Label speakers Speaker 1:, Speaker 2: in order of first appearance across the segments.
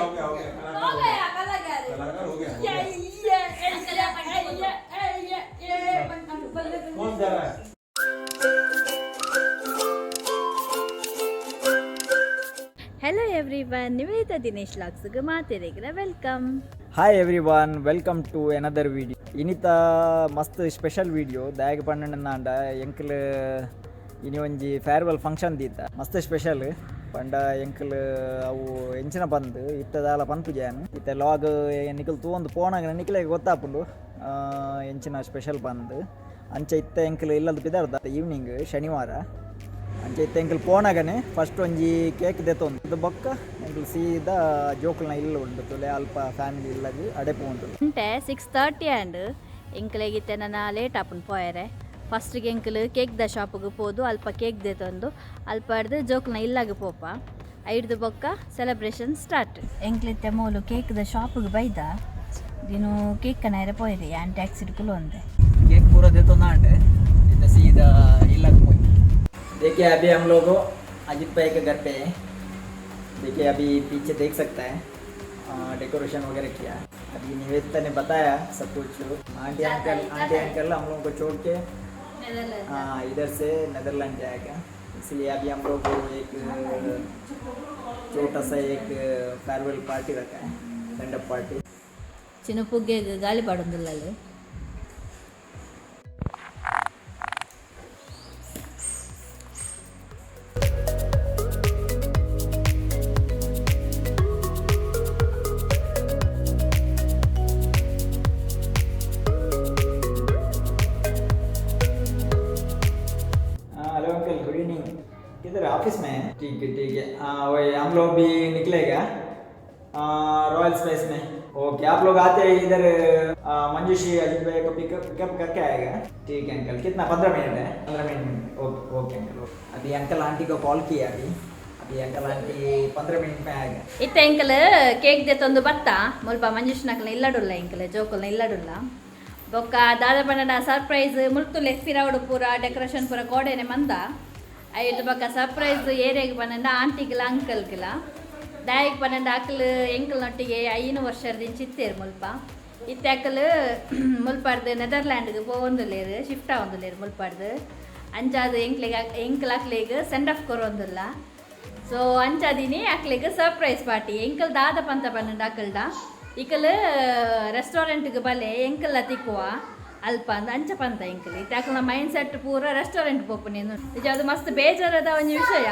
Speaker 1: हो गया, हो गया।
Speaker 2: हो गया कलाकार।
Speaker 1: कलाकार हो गया, हो गया। कौन जा रहा है?
Speaker 2: Hello everyone, Nivedita Dinesh ಲಾಗ್ಸ್ಗೆ ಮಾತೆರೆಗ್ಲ welcome.
Speaker 3: Hi everyone, welcome to another video. ಇನಿತ ಮಸ್ತ್ ಸ್ಪೆಷಲ್ ವೀಡಿಯೋ ದಾಯಗ ಪಣ್ಣಂಡ ಎಂಕಲ್ ಇನಿ ಒಂಜಿ ಫೇರ್ವೆಲ್ ಫಂಕ್ಷನ್ ದೀತ. ಮಸ್ತ್ ಸ್ಪೆಷಲ್ ಪಂಡ ಎಂಕಲ್ ಅವು ಎಂಚಿನ ಬಂದು ಇತ್ತ ದಾಲ ಪನ್ಪುಜಾನ್. ಇತ್ತೆ ಲಾಗ್ ನಿಕಲ್ ತೂವೊಂದು ಪೋನಾಗ ನಿಕಲೆಗ್ ಗೊತ್ತಾಪುಂಡು ಎಂಚಿನ ಸ್ಪೆಷಲ್ ಬಂದು. ಅಂಚ ಇತ್ತೆ ಎಂಕಲ್ ಇಲ್ಲದ ಪಿದಾರ್ದ ಈವ್ನಿಂಗ್, ಶನಿವಾರ. ಅಂಚ ಇತ್ತೆ ಎಂಕಲ್ ಪೋನಾಗನೆ ಫಸ್ಟ್ ಒಂಜಿ ಕೇಕ್ ದೆತ್ತೊಂದು ಬೊಕ್ಕ ಎಂಕಲ್ ಸೀದಾ ಜೋಕುಲ್ನ ಇಲ್ಲು ಉಂಡು ತುಲೆ, ಅಲ್ಪ ಫ್ಯಾಮಿಲಿ ಇಲ್ಲಗ್ ಅಡೆ ಪೋಂಡು.
Speaker 2: ಗಂಟೆ 6:30 ಆಂಡ್. ಎಂಕಲೆಗ್ ಇತ್ತೆ ನನ ಲೇಟ್ ಆಪುಂಡು ಪೋಯರೆ. ಫಸ್ಟ್ಗೆ ಎಂಕಲ್ ಕೇಕ್ the ಶಾಪ್ಗೆ ಪೋದು ಅಲ್ಪ ಕೇಕ್ ದೆತ್ತೊಂದು ಅಲ್ಪ ಹಿಡ್ದು ಜೋಕುಲ್ನ ಇಲ್ಲಾಗ ಪೋಪ. ಐಡ್ದು ಬೊಕ್ಕ ಸೆಲೆಬ್ರೇಷನ್ ಸ್ಟಾರ್ಟ್. ಎಂಕ್ಲಿತ್ತೆ ಮೂಲು ಕೇಕ್ ದ ಶಾಪ್ಗೆ ಬೈದ. ದಿನು ಕೇಕ್ ಕನಾಯರೆ ಪೋಯಿರಿ, ಆ್ಯಂಡ್ ಟ್ಯಾಕ್ಸಿ ಕುಲೊಂದೆ.
Speaker 3: केक पूरा देतो ना, इतना सीधा इलाक में। देखिए, अभी हम लोग अजित भाई के घर पे हैं। देखिए, अभी पीछे देख सकता है, डेकोरेशन वगैरह किया है। अभी निवेदिता ने बताया सब कुछ। आंटी अंकल, आंटी अंकल हम लोगों को छोड़ के, हाँ, इधर से नेदरलैंड जाएगा। इसलिए अभी हम लोग को एक छोटा सा एक फेयरवेल पार्टी रखा है, सेंडअप पार्टी।
Speaker 2: ಚಿನ್ನ ಪುಗ್ಗೆ ಗಾಳಿ ಪಾಡೊಂದಿಲ್ಲ.
Speaker 3: हाँ, हेलो अंकल, गुड इवनिंग। किधर है? ऑफिस में है? ठीक है, ठीक है। हाँ, वही हम लोग भी निकलेगा रॉयल स्पेस में। ओके, आप लोग आते हैं इधर, मंजूश्री अजित भाई को पिकअप पिकअप करके आएगा। ठीक है अंकल। कितना? 15 मिनट है? 15 minute. Okay okay uncle, okay. अभी अंकल आंटी को कॉल किया अभी अभी। अंकल आंटी 15 मिनट में आएगा।
Speaker 2: ಇತ್ತೆ ಎಂಕಲ್ ಕೇಕ್ ದೆತ್ತೊಂದು ಬತ್ತ. ಮುಲ್ಪ ಮಂಜುಷ್ನಕ್ಲ ಇಲ್ಲಡುಲ್ಲ, ಎಂಕಲ್ ಜೋಕುಲ್ನ ಇಲ್ಲಡುಲ್ಲ. ಬೊಕ್ಕ ದಾದ ಪಂಡ ಸರ್ಪ್ರೈಸ್ ಮುಲ್ತುಲೆ ಪಿರವಡು ಪೂರ ಡೆಕೋರೇಷನ್ ಪೂರ ಕೋಡೆನೆ ಮಂದ. ಐದು ಬೊಕ್ಕ ಸರ್ಪ್ರೈಸ್ ಏರಿಯಾಗೆ ಪನ್ನಂಡ ಆಂಟಿಗ್ಲ ಅಂಕಲ್ಗಿಲ. ದಾಯಿಗ್ ಪನ್ನಂಡ ಅಕ್ಲು ಎಂಕಲ್ನೊಟ್ಟಿಗೆ 5 ವರ್ಷದಿಂದ ಚಿತ್ತೇರು ಮುಲ್ಪ. ಇತ್ತೆ ಅಕಲ್ ಮುಲ್ಪಾಡ್ದು ನೆದರ್ಲ್ಯಾಂಡ್ಗೆ ಪೋವೊಂದುಲ್ಲೇರು, ಶಿಫ್ಟ್ ಆವೊಂದುಲ್ಲೇರು ಮುಲ್ಪಾಡ್ದು. ಅಂಚಾದ್ ಎಂಕ್ಲೆಗ್ ಎಂಕಲ್ ಅಕ್ಲೆಗ್ ಸೆಂಡ್ ಆಫ್ ಕೊರೊಂದುಲ್ಲ. ಸೊ ಅಂಚಾದಿನಿ ಅಕ್ಲೆಗ್ ಸರ್ಪ್ರೈಸ್ ಪಾರ್ಟಿ. ಎಂಕಲ್ ದಾದ ಪಂತ ಪನ್ನಂಡ ಅಕಲ್ಡ ಇಕಲ್ ರೆಸ್ಟೋರೆಂಟ್ಗೆ ಬಲೆ, ಎಂಕಲ್ಲ ತಿಕ್ಕುವ ಅಲ್ಪ ಅಂದ್ ಅಂಚ ಪಂತ ಎಂಕಲ್. ಇತ್ತೆ ಅಕಲ್ನ ಮೈಂಡ್ ಸೆಟ್ ಪೂರ ರೆಸ್ಟೋರೆಂಟ್ ಪೋಪುನಿ. ನಿಜ ಅದು ಮಸ್ತ್ ಬೇಜಾರದ ಒಂಜಿ ವಿಷಯ,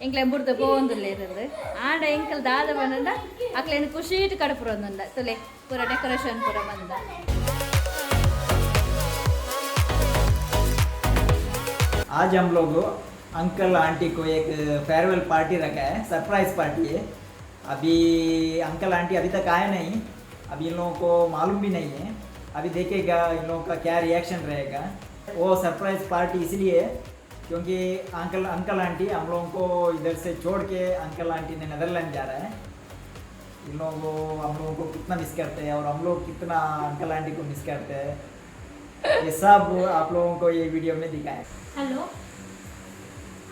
Speaker 2: ಎಂಕ್ಲೆ ಬುಡ್ದು ಪೋವೊಂದುಲ್ಲ ಇರೋದು. ಆಂಡ ಎಂಕಲ್ ದಾದ ಪನ್ನಂಡ ಅಕ್ಲೇನು ಖುಷಿಟ್ ಕಡಪುರೊಂದುಂಡ. ತುಲೆ, ಪೂರ ಡೆಕೋರೇಷನ್ ಪೂರ ಮಂದ.
Speaker 3: आज हम लोग अंकल आंटी को एक फेयरवेल पार्टी रखा है, सरप्राइज पार्टी है। अभी अंकल आंटी अभी तक आए नहीं। अभी इन लोगों को मालूम भी नहीं है। अभी देखेगा इन लोगों का क्या रिएक्शन रहेगा। वो सरप्राइज पार्टी इसलिए है क्योंकि अंकल अंकल आंटी हम लोगों को इधर से छोड़ के अंकल आंटी ने नेदरलैंड जा रहा है। इन लोगों को, हम लोगों को कितना मिस करते हैं और हम लोग कितना अंकल आंटी को मिस करते हैं, ये सब आप लोगों को ये वीडियो में दिखाए।
Speaker 4: हेलो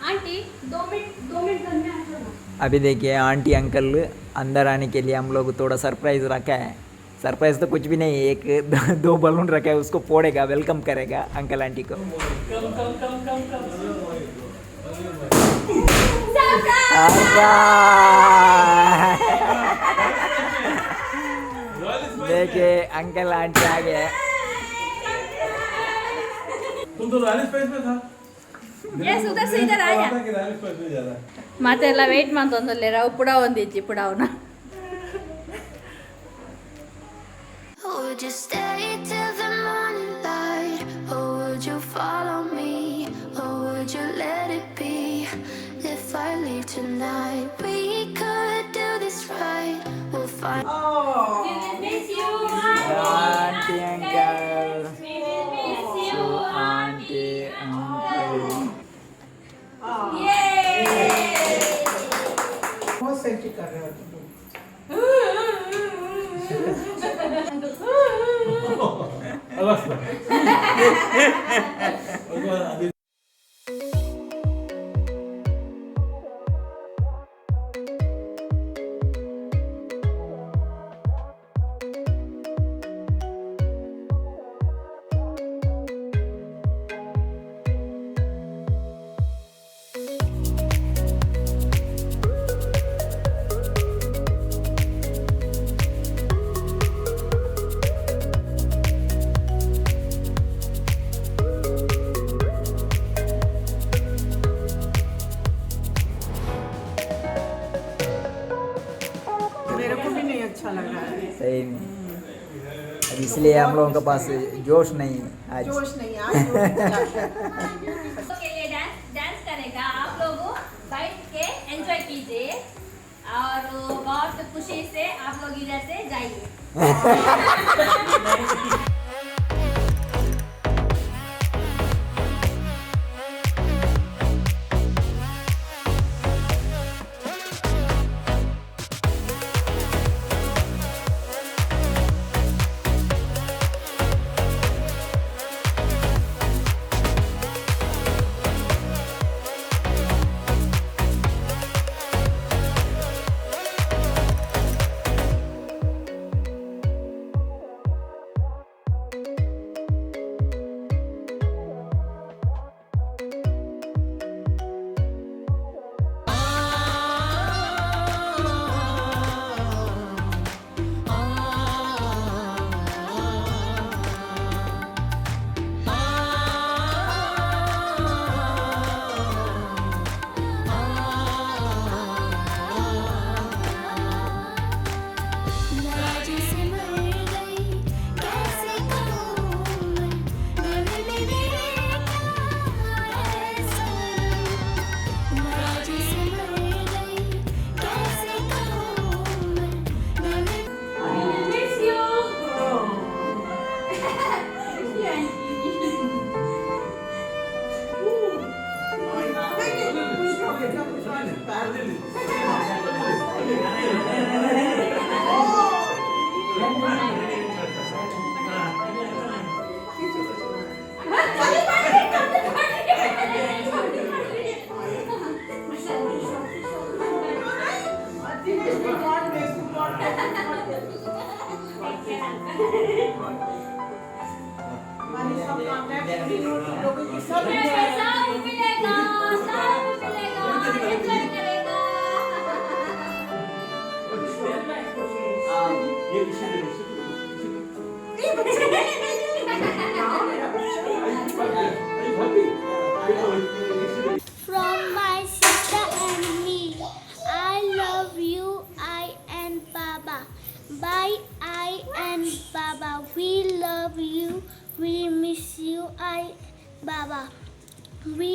Speaker 4: आंटी, 2 मिनट, 2 मिनट, घर में आ जाओ।
Speaker 3: अभी देखिए, आंटी अंकल अंदर आने के लिए हम लोग थोड़ा सरप्राइज रखा है। सरप्राइज तो कुछ भी नहीं है, एक दो बलून रखा है, उसको फोड़ेगा, welcome करेगा अंकल आंटी को।
Speaker 5: Come come come come come.
Speaker 3: Surprise!
Speaker 1: Royal spice.
Speaker 3: देखिए, अंकल आंटी आ गए।
Speaker 1: तुम तो रॉयल स्पाइस में था।
Speaker 2: Yes, उधर से इधर आया।
Speaker 1: पता कि रॉयल स्पाइस में जा रहा है।
Speaker 2: ಮಾತೆಲ್ಲ ವೆಯ್ಟ್ ಮಂತೊಂದುಲ್ಲೆರ್ ಅವು ಪುಡ ಒಂದಿಜ್ಜಿ ಪುಡಾವುನ.
Speaker 6: Would you stay till the morning light? Or would you follow me? Or would you let it be? If I leave tonight, we could do this right. We'll find.
Speaker 4: Miss you.
Speaker 3: Aunty uncle, aunty uncle.
Speaker 7: बहुत सही कर रहे हो तुम लोग।
Speaker 1: अलग अभी।
Speaker 7: लग रहा है।
Speaker 3: सही में, अब इसलिए हम लोगों के पास जोश नहीं है आज।
Speaker 7: जोश नहीं आज, जोश नहीं आता।
Speaker 2: के लिए डांस डांस करेगा। आप लोग बैठ के एंजॉय कीजिए और बहुत खुशी से आप लोग इधर से जाइए।
Speaker 6: मैं जैसे मर गई कैसे कहूँ मैं, दिल में मेरे क्या है सनम। मैं जैसे मर गई कैसे कहूँ मैं, दिल
Speaker 4: Miss you. Miss you, auntie.
Speaker 7: नहीं, नहीं, खुश रहो बेटा, खुश रहो। हमारी सब कामयाब लोगों की सब
Speaker 2: सब मिलेगा, सब मिलेगा, एंजॉय करेगा।
Speaker 1: ये किसी ने किसी
Speaker 7: नहीं बच्चे, नहीं नहीं नहीं, आओ मेरा बच्चा।
Speaker 1: भाभी।
Speaker 6: From my sister and me. I love you, I and Baba. Bye, I and Baba. We love you. We miss you, I, Baba. We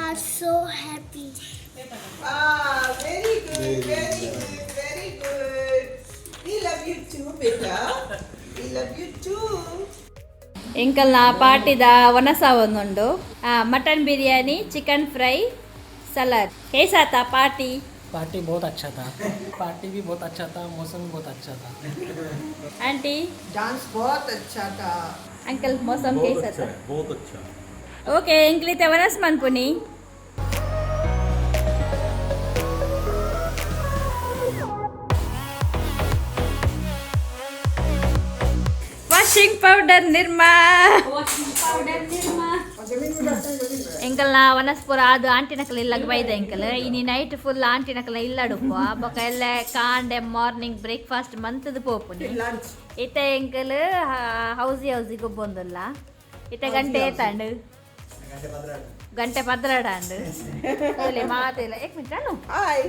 Speaker 6: are so happy.
Speaker 7: Ah, very good, very good, very good. We love you too, beta. We love you too.
Speaker 2: ಎಂಕಲ್ನ ಪಾಟಿದ ವನಸ ಒಂದುಂಡು, mutton biryani, chicken fry, salad. ಕೇಸಾತ party?
Speaker 5: Party बहुत अच्छा था, party भी बहुत अच्छा था, मौसम भी बहुत अच्छा था।
Speaker 2: आंटी?
Speaker 7: डांस बहुत अच्छा था।
Speaker 2: अंकल, मौसम
Speaker 1: बहुत
Speaker 2: कैसा
Speaker 1: अच्छा
Speaker 2: था?
Speaker 1: है, बहुत अच्छा।
Speaker 2: ಓಕೆ, ಎಂಕ್ಲಿತೆ ವನಸ್ ಮನ್ಪುನಿ. Washing powder Nirma.
Speaker 4: Washing powder Nirma.
Speaker 2: ಎಂಕಲ್ನ ವನಸ್ಪುರ ಅದು ಆಂಟಿನಕಲ್ ಇಲ್ಲಗ್ ಬೈದ ಎಂಕಲ್. ಇನಿ ನೈಟ್ ಫುಲ್ ಆಂಟಿನಕಲ್ ಇಲ್ಲಡುಪ್ಪ. ಬೊಕ ಎಲ್ಲ ಕಾಂಡೆ ಮಾರ್ನಿಂಗ್ ಬ್ರೇಕ್ಫಾಸ್ಟ್ ಮಂತದ ಪೋಪುನಿ.
Speaker 7: ಲಂಚ್.
Speaker 2: ಇತ್ತೆ ಎಂಕಲ್ ಹೌಸಿ ಹೌಸಿ ಗೊಬ್ಬೊಂದುಲ್ಲ. ಇತ್ತೆ ಗಂಟೆ ಏತಾಂಡು? ಗಂಟೆ 12 ಅಂಡು. ಓಲೆ ಮಾತೆಲ್ಲ ಏಕ್ ಮಿನಿಟ್ ಅನು.
Speaker 7: ಹಾಯ್.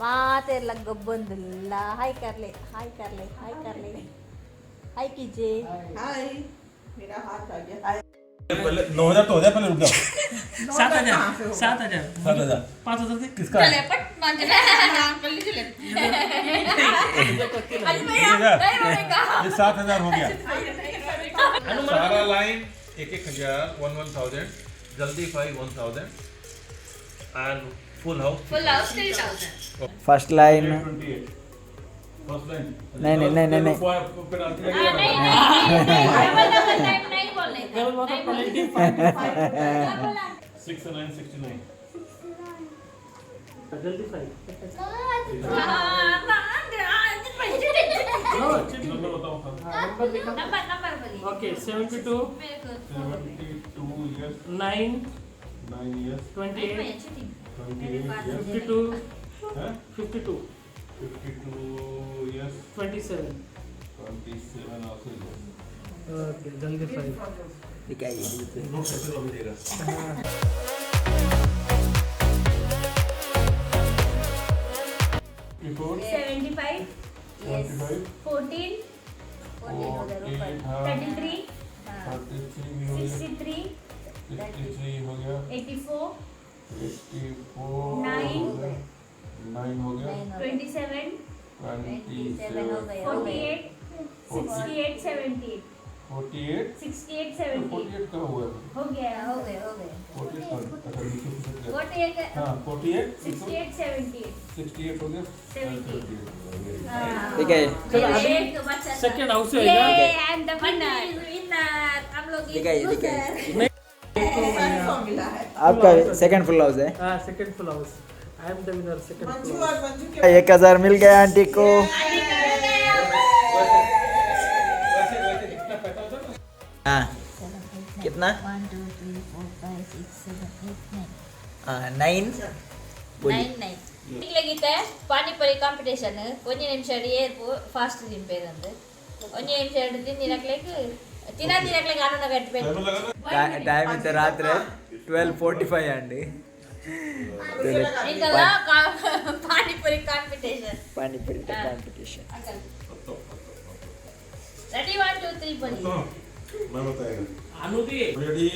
Speaker 2: ಮಾತೆಲ್ಲ ಗೊಬ್ಬೊಂದುಲ್ಲ. ಹಾಯ್ ಕರ್ಲೆ, ಹಾಯ್ ಕರ್ಲೆ, ಹಾಯ್ ಕರ್ಲೆ, हाय कीजिए।
Speaker 7: हाय, मेरा हाथ आ गया, हाय।
Speaker 1: पहले 9,000 तो हो जाए, पहले रुक जाओ।
Speaker 5: 7,000, 7,000।
Speaker 1: 7,000।
Speaker 5: 5,000 थे।
Speaker 1: किसका है? ये 7,000 हो गया सारा लाइन, एक एक हजार, वन वन थाउजेंड, जल्दी five 1,000 and full house.
Speaker 2: Full house 3,000.
Speaker 3: First line.
Speaker 1: 28 first line.
Speaker 3: नहीं, नहीं, नहीं, नहीं, नहीं।
Speaker 1: पेनाल्टी
Speaker 2: नहीं
Speaker 1: लगेगा।
Speaker 2: नहीं नहीं, डबल डबल टाइम नहीं बोलने का।
Speaker 5: डबल
Speaker 2: नहीं
Speaker 5: मतलब
Speaker 2: बोलने
Speaker 5: पेनल्टी।
Speaker 2: का।
Speaker 1: 6 9 69।
Speaker 5: जल्दी फाइव।
Speaker 2: हाँ,
Speaker 1: नंबर बताओ, हाँ।
Speaker 5: नंबर लिखा।
Speaker 2: नंबर नंबर बोलिए।
Speaker 5: ओके, 72।
Speaker 2: मेरे को
Speaker 1: 72 years.
Speaker 5: 9।
Speaker 1: 9 years.
Speaker 5: 28।
Speaker 1: 28 years.
Speaker 5: 52।
Speaker 1: हैं?
Speaker 5: 52।
Speaker 1: 52 years.
Speaker 5: 27।
Speaker 1: 27 also years.
Speaker 5: Okay, जल्दी फाइव।
Speaker 3: दिखाइए।
Speaker 1: नोट कैसे अभी देगा। 4
Speaker 2: 75।
Speaker 1: 25.
Speaker 4: 14,
Speaker 1: 14, हाँ।
Speaker 4: 33,
Speaker 1: 33 भी हो गया।
Speaker 4: 63,
Speaker 1: 63 हो गया।
Speaker 4: 84,
Speaker 1: 84
Speaker 4: 9,
Speaker 1: हो गया। 9 हो गया।
Speaker 4: 27,
Speaker 1: 27,
Speaker 4: 48, 68, 78,
Speaker 1: 48।
Speaker 4: 68,
Speaker 1: तो
Speaker 4: 78।
Speaker 1: 48 कब हुआ?
Speaker 4: हो गया।
Speaker 2: हो गए, हो गए।
Speaker 1: 48 सॉरी, अच्छा नीचे खिसक गया।
Speaker 2: 48।
Speaker 1: हाँ, 48।
Speaker 4: 68, 78।
Speaker 1: 68 हो गया।
Speaker 4: 78।
Speaker 1: 78।
Speaker 3: ठीक है।
Speaker 5: चलो अभी
Speaker 2: एक बच्चा था।
Speaker 5: सेकंड हाउस
Speaker 2: ये
Speaker 5: होएगा।
Speaker 2: I am the winner, winner. हम लोग
Speaker 3: दिखाइए, दिखाइए।
Speaker 7: 500 मिला है।
Speaker 3: आपका सेकंड फुल हाउस है।
Speaker 5: हाँ, second full house. I am the winner, second
Speaker 7: Manju
Speaker 5: full
Speaker 7: और
Speaker 5: हाउस।
Speaker 7: मंजू के
Speaker 3: 1000 मिल गया आंटी को।
Speaker 1: वैसे वैसे जितना पैसा होता है ना।
Speaker 3: हाँ, कितना?
Speaker 2: 1 2 3 4 5 6 7 8 9।
Speaker 3: हाँ, 9 बोलिए।
Speaker 2: 9 9. ಇಗ್ಲಗಿತ್ತೆ ಪಾನಿಪುರಿ ಕಾಂಪಿಟೇಷನ್. ಒಂಜಿ ನಿಮಿಷ ಏರ್ಪು ಫಾಸ್ಟ್ ತಿನ್ಪೇರಂದು, ಒಂಜಿ ನಿಮಿಷ ಎರಡು ತಿಂದಿನಕ್ಲೆಗ್ ತಿನ್ನ ತಿನ್ನಕ್ಲೆಗ್ ಅನ್ನ ಕಟ್ಟಬೇಕು.
Speaker 1: टाइमर लगा ना।
Speaker 3: ಟೈಮ್ ಇತ್ತು ರಾತ್ರಿ 12:45 ಅಂడి.
Speaker 2: ಈಗಲ್ಲ panipuri competition.
Speaker 3: Panipuri competition.
Speaker 2: Ready, 1 2 3 ಬನ್ನಿ.
Speaker 1: तो मैं बताएगा।
Speaker 5: अनुदी।
Speaker 1: रेडी,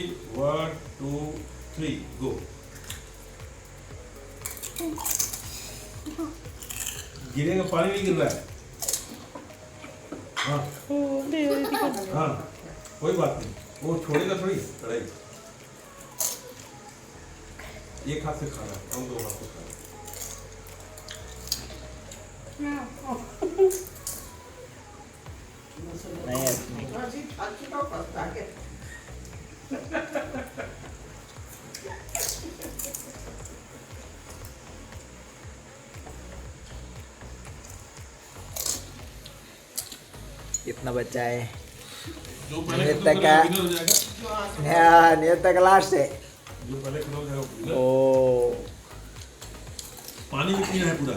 Speaker 1: 1 2 3 गो। गिरेगा, पानी नहीं गिर रहा है। हाँ हाँ, कोई बात नहीं, वो छोड़ेगा थोड़ी कढ़ाई। एक हाथ से खाना, हम दो हाथ से खाना।
Speaker 3: नहीं।
Speaker 7: अच्छी का फर्स्ट आ गया।
Speaker 3: कितना बच्चा है?
Speaker 1: जो पहले
Speaker 3: ये
Speaker 1: खत्म
Speaker 3: तक
Speaker 1: करेगा
Speaker 3: है।
Speaker 1: विनर हो जाएगा।
Speaker 3: हाँ, नियत तक लास्ट है।
Speaker 1: जो पहले खत्म हो जाएगा winner।
Speaker 3: ओ।
Speaker 1: पानी भी पीना है पूरा।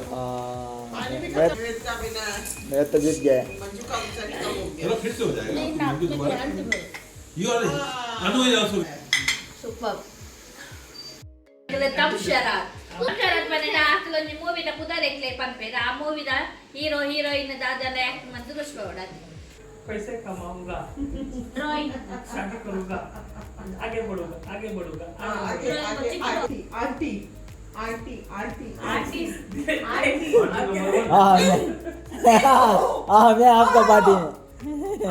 Speaker 7: पानी भी
Speaker 3: मैं
Speaker 7: खत्म का बिना।
Speaker 3: मैं तो जीत गया।
Speaker 7: मंजू का बेचारी कम हो गया।
Speaker 1: चलो, फिर से हो जाएगा। मंजू दोबारा, you are Anu is also.
Speaker 2: Super. ತಮ್ ಶರಾತ್ ಶರಾತ್ ಪನ್ನಿನ ಅಕ್ಲೊಂಜಿ ಮೂವಿನ ಪುದರ್ ಎಂಕ್ಲೆ ಪನ್ಪೆರ್. ಆ ಮೂವಿದ ಹೀರೋ ಹೀರೋಯಿನ್ ದಾದನ ಆಕ್ಟ್ ಮಂತು ಖುಷಿ.
Speaker 5: पैसे कमाऊंगा,
Speaker 2: ಡ್ರಾಯಿಂಗ್.
Speaker 5: शादी करूंगा, आगे बढ़ूंगा, आगे बढ़ूंगा।
Speaker 7: हाँ,
Speaker 5: आगे।
Speaker 7: आगे आगे, aunty aunty aunty aunty.
Speaker 2: Artist.
Speaker 3: हाँ हाँ, मैं आपका पार्टी में।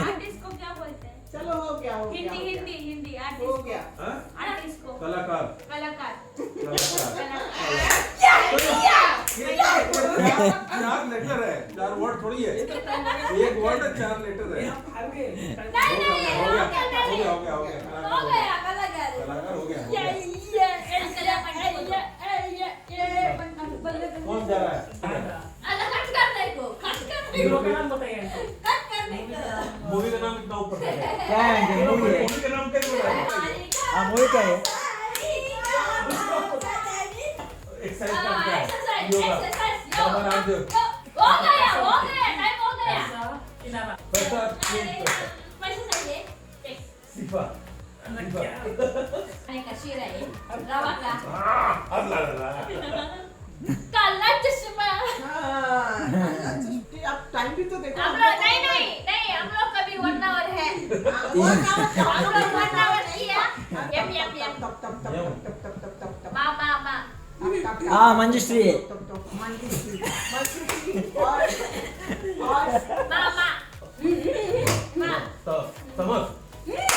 Speaker 4: आर्टिस्ट को क्या बोलते हैं?
Speaker 7: चलो, हो गया, हो गया।
Speaker 4: हिंदी।
Speaker 7: हो गया।
Speaker 4: हिंदी, हिंदी।
Speaker 7: हो
Speaker 4: आर्टिस्ट।
Speaker 7: गया।
Speaker 1: हाँ?
Speaker 4: आर्टिस्ट को
Speaker 1: कलाकार।
Speaker 4: कलाकार।
Speaker 1: कलाकार। चार लेटर है, चार वर्ड थोड़ी है। एक वर्ड है, चार लेटर है।
Speaker 5: हार गए।
Speaker 2: नहीं नहीं।
Speaker 1: हो गया, हो गया, हो गया, हो गया।
Speaker 2: हो गया कलाकार।
Speaker 1: कलाकार हो गया, हो गया। कौन जा रहा है?
Speaker 2: अल्ल कट करने को, कट करने।
Speaker 5: हीरो का नाम बताइए आंटी।
Speaker 2: कट करने को।
Speaker 1: मूवी का नाम इतना ऊपर है।
Speaker 3: क्या है आंटी, मूवी है?
Speaker 1: मूवी का नाम कैसे बताएंगे?
Speaker 3: हाँ, मूवी क्या है?
Speaker 1: एक्सरसाइज का क्या है? योगा। बाबा रामदेव।
Speaker 2: हो गया, हो गया, टाइम हो गया।
Speaker 5: किनारा।
Speaker 1: पैसा चेंज पैसा।
Speaker 2: पैसा चाहिए।
Speaker 1: सिफा सिफा।
Speaker 2: खाने का शीरा है रवा का।
Speaker 1: अल्लाह अल्लाह।
Speaker 2: काला चश्मा।
Speaker 7: हाँ, अच्छा, अब टाइम भी तो देखो।
Speaker 2: हम लोग नहीं नहीं नहीं, हम लोग कभी 1 our है। हम लोग 1 our किया। M M M.
Speaker 7: तब तब तब तब तब तब तब तब।
Speaker 2: मा मा मा।
Speaker 3: हाँ, मंजुश्री।
Speaker 7: मंजूश्री, मंजूश्री और
Speaker 2: मा मा मा।
Speaker 1: समझ।
Speaker 2: Yes.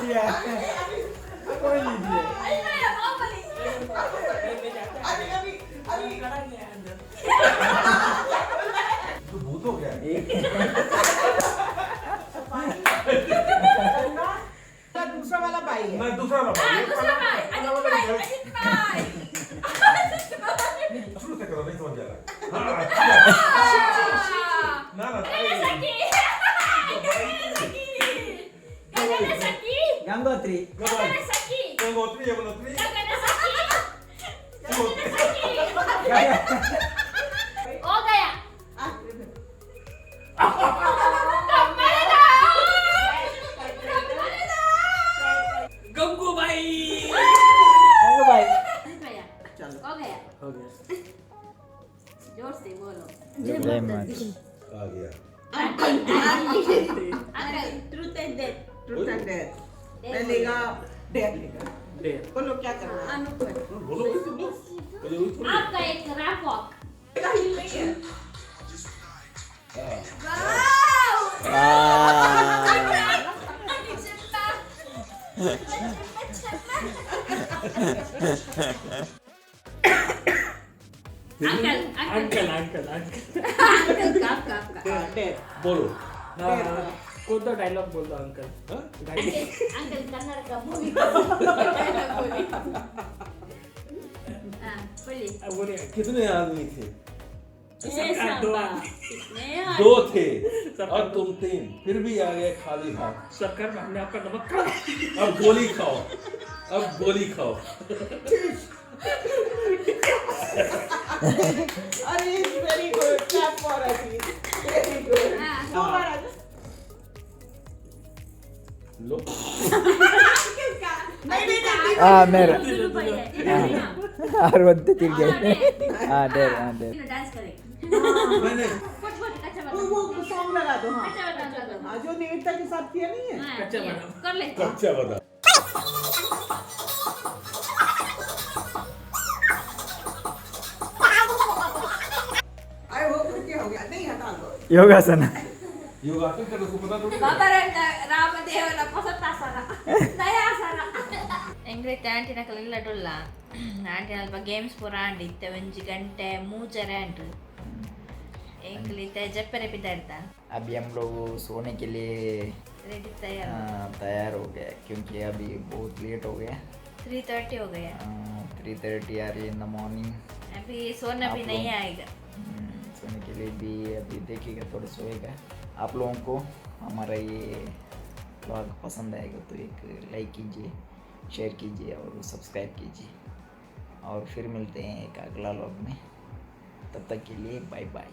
Speaker 3: दिया, कोई नहीं दिया।
Speaker 7: अभी अभी अभी।
Speaker 5: कड़ा गया अंदर।
Speaker 1: तो भूत हो गया है।
Speaker 7: दूसरा वाला भाई है।
Speaker 1: मैं दूसरा वाला भाई।
Speaker 2: दूसरा भाई, अजित भाई, अजित भाई।
Speaker 1: शुरू से करो, नहीं समझ आ रहा। हाँ, ना ना।
Speaker 3: गंगोत्री।
Speaker 1: गंगोत्री, यमुनोत्री, शिवोत्री।
Speaker 2: हो गया।
Speaker 3: Shame much.
Speaker 1: आ गया।
Speaker 7: Truth and dare. Truth and dare. मैं लेगा, डेयर लेगा।
Speaker 5: डेयर।
Speaker 7: बोलो, क्या करना है?
Speaker 1: बोलो, वही तो बोलो, पहले वही थोड़ी।
Speaker 2: आपका एक रैप वॉक।
Speaker 7: मेरा हिल नहीं है।
Speaker 2: Uncle, uncle.
Speaker 5: Uncle, uncle, uncle.
Speaker 2: Uncle आपका, आपका।
Speaker 7: हाँ, डेयर।
Speaker 1: बोलो।
Speaker 5: कौन सा डायलॉग बोल दो अंकल।
Speaker 1: हाँ?
Speaker 2: अंकल, कन्नड़ का मूवी हाँ बोलिए।
Speaker 5: बोलिए।
Speaker 1: कितने आदमी थे?
Speaker 5: सबका दो आदमी।
Speaker 1: दो थे और तुम तीन, फिर भी आ गए खाली हाथ।
Speaker 5: सरकार में हमने आपका नमक खा।
Speaker 1: अब गोली खाओ, अब गोली खाओ।
Speaker 7: अरे, very good. Clap for Aziz. Very good. दो बार आजा।
Speaker 1: लो।
Speaker 7: नहीं नहीं नहीं।
Speaker 3: ಆ ಮೇರೆ
Speaker 2: हाँ
Speaker 3: ಆರು ಒತ್ತೆ ತಿರ್ಗಿ ಹಾಂ ಡೇರ್, ಹಾಂ ಡೇರ್।
Speaker 2: डांस करें।
Speaker 1: नहीं नहीं।
Speaker 2: कुछ कुछ कच्चा
Speaker 7: वो
Speaker 2: बादाम।
Speaker 7: वो सॉन्ग लगा दो, हाँ।
Speaker 2: कच्चा बादाम लगा दो।
Speaker 7: हाँ, जो निवेदिता के साथ किया नहीं है।
Speaker 2: हाँ,
Speaker 5: कच्चा
Speaker 2: किया।
Speaker 5: बादाम।
Speaker 2: कर ले।
Speaker 1: कच्चा बादाम।
Speaker 7: अरे, वो क्या हो गया? नहीं, हटा दो।
Speaker 3: ಯೋಗಾಸನ।
Speaker 1: योगासन कर, उसको पता थोड़ी है।
Speaker 2: ಬಾಬಾ ರಾಮದೇವನ ಹೊಸತಾಸನ ನಯಾಸನ ಎಂಗ್ಲೈತೆ ಆಂಟಿನ ಇಲ್ಲಡುಲ್ಲ, ಆಂಟಿನ ಅಲ್ಪ ಗೇಮ್ಸ್ ಪೂರ ಆಂಡ್ ಇತ್ತೆ ಒಂಜಿ ಗಂಟೆ ಮೂಜರೆ ಆಂಡ್ ಎಂಕ್ಲಿತ್ತೆ ಜಪ್ಪರೆ ಪಿದಾಡ್ತಾ।
Speaker 3: अभी हम लोग सोने के लिए
Speaker 2: ರೆಡಿ तैयार।
Speaker 3: तैयार हो गए, क्योंकि अभी बहुत लेट हो गया।
Speaker 2: 3:30 हो गया।
Speaker 3: 3:30 आ रही इन the morning.
Speaker 2: अभी सोना भी
Speaker 3: आप
Speaker 2: नहीं
Speaker 3: लोग-
Speaker 2: आएगा।
Speaker 3: सोने के लिए भी अभी देखेगा, थोड़ा सोएगा। आप लोगों को हमारा ये व्लॉग पसंद आएगा तो एक लाइक कीजिए, शेयर कीजिए और सब्सक्राइब कीजिए और फिर मिलते हैं एक अगला व्लॉग में। तब तक के लिए बाय बाय।